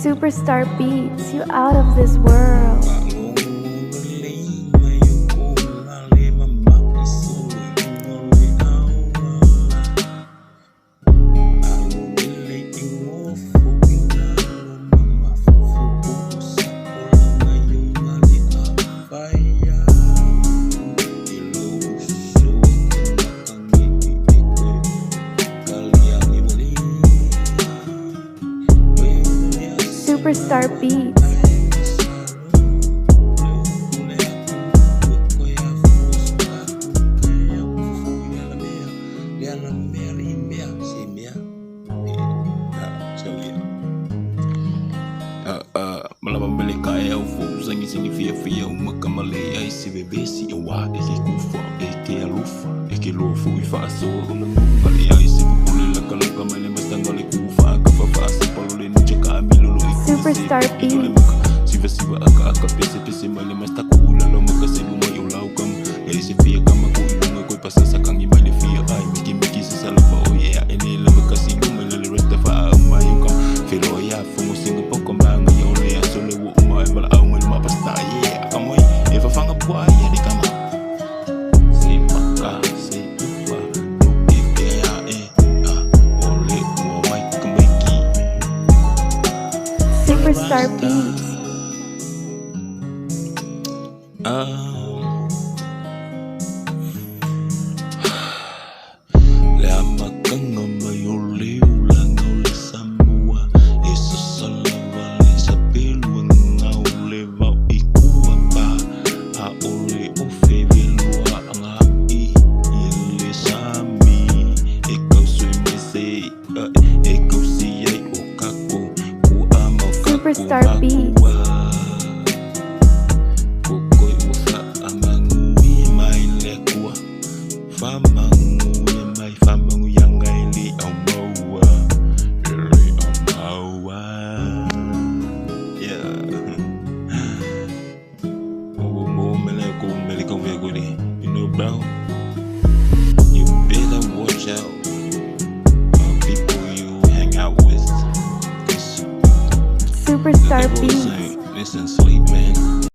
Superstar Beats, you out of this world. Superstar Beats. Superstar Beats. Superstar Beats. Superstar Beats. You know, bro, you better watch out people you hang out with. Superstar Beats. Listen, sleep, man.